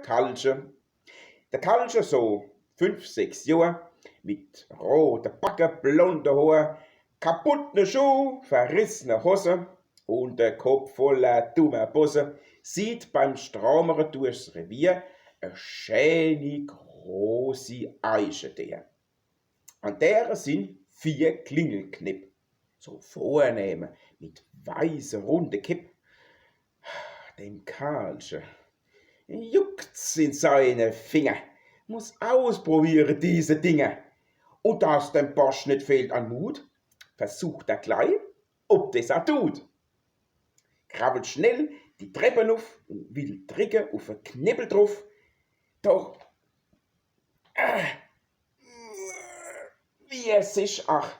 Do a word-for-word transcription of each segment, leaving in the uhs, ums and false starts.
Kallche. De Kallche, so fünf, sechs Johr, mit rote Backe, blonde Hoor, kaputtne Schuh, verrissne Hosse un de Kopp voller dummer Bosse, sieht beim Stramere durchs Revier e scheeni großi Eichedeer. An dere sin vier Klingelknepp, so vornehme, mit weiße, runde Kepp. Dem Kallche juckt's in seine Finger, muss ausprobiere diese Dinger. Un dass dem Borsch net fehlt an Mut, versucht er glei, ob des a tut. Krabbelt schnell die Treppe nuff un will dricke uf e Kneppel druff. Doch, äh, wie er sich ach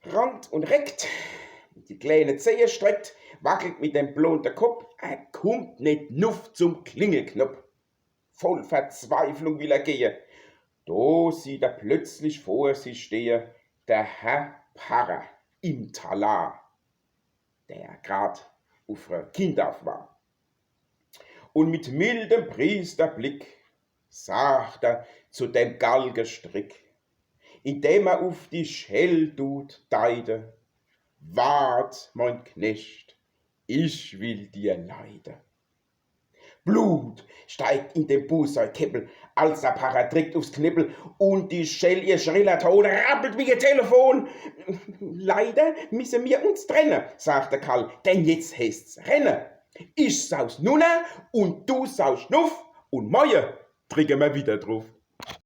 rankt un reckt, die kleine Zehe streckt, wackelt mit dem blonde Kopp, er kummt net nuff zum Klingelknopp. Voll Verzweiflung will er gehe. Do sieht er plötzlich vor sich stehe der Herr Parre im Talar, der grad uf re Kinddaaf war. Un mit mildem Priesterblick sagt er zu dem Galgestrick, indem er uf die Schell tut deide: „Wart, mein Knecht, ich will dir leide.“ Blut steigt in dem Buß sei Keppel, als der Parre drickt ufs Kneppel un die Schell ihr schriller Ton rappelt wie e Telefon. „Leider misse mir uns trenne“, sagt de Kall, „denn jetzt heßt's renne. Ich saus nunner un du saust nuff un moie dricke mer wieder druff.“